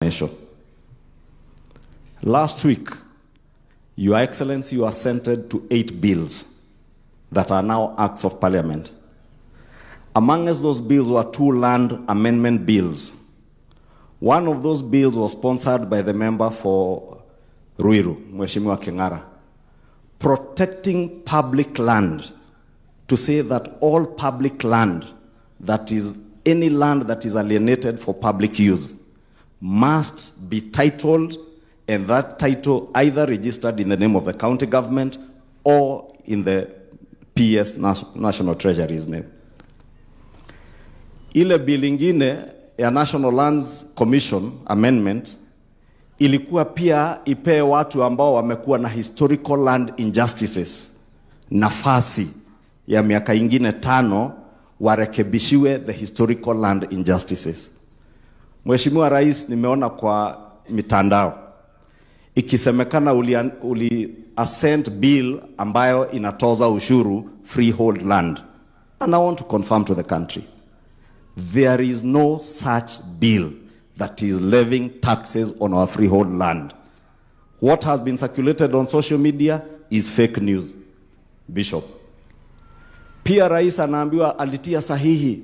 nation. Last week, Your Excellency, you assented to 8 bills that are now acts of parliament. Among those bills were 2 land amendment bills. One of those bills was sponsored by the member for Ruiru, Mheshimiwa King'ara, protecting public land, to say that all public land, that is any land that is alienated for public use, must be titled, and that title either registered in the name of the county government or in the PS National Treasury's name. Ile bill ingine ya National Lands Commission Amendment ilikuwa pia ipee watu ambao wamekuwa na historical land injustices nafasi ya miaka ingine 5 warekebishiwe the historical land injustices. Mheshimiwa Rais, nimeona kwa mitandao ikisemekana uli assent bill ambayo inatoza ushuru freehold land. And I want to confirm to the country, there is no such bill that is levying taxes on our freehold land. What has been circulated on social media is fake news, Bishop. Pia Rais anaambiwa alitia sahihi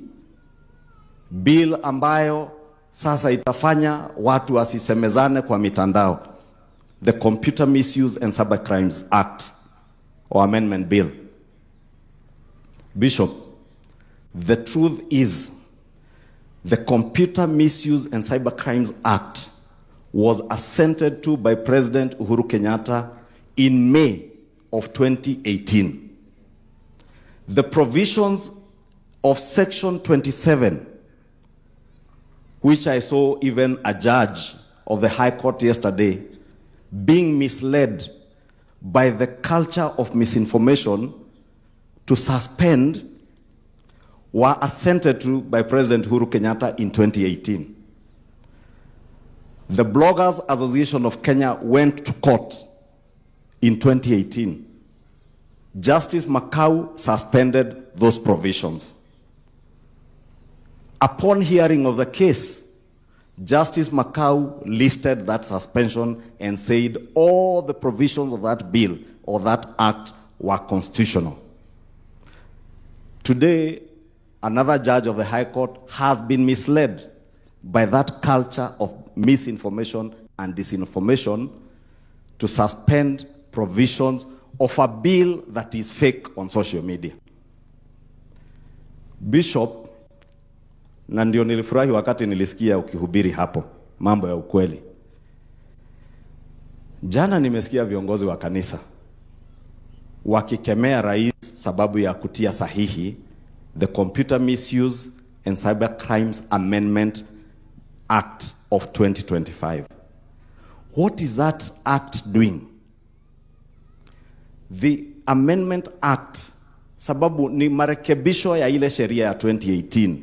bill ambayo sasa itafanya watu wasisemezane kwa mitandao, the Computer Misuse and Cybercrimes Act or Amendment Bill. Bishop, the truth is the Computer Misuse and Cybercrimes Act was assented to by President Uhuru Kenyatta in May of 2018. The provisions of Section 27, which I saw even a judge of the High Court yesterday being misled by the culture of misinformation to suspend, were assented to by President Uhuru Kenyatta in 2018. The Bloggers Association of Kenya went to court in 2018. Justice Makau suspended those provisions. Upon hearing of the case, Justice Makau lifted that suspension and said all the provisions of that bill or that act were constitutional. Today, another judge of the High Court has been misled by that culture of misinformation and disinformation to suspend provisions of a bill that is fake on social media. Bishop, na ndio nilifurahi wakati nilisikia ukihubiri hapo mambo ya ukweli. Jana nimesikia viongozi wa kanisa wakikemea rais sababu ya kutia sahihi the Computer Misuse and Cyber Crimes Amendment Act of 2025. What is that act doing? The Amendment Act, sababu ni marekebisho ya ile sheria ya 2018.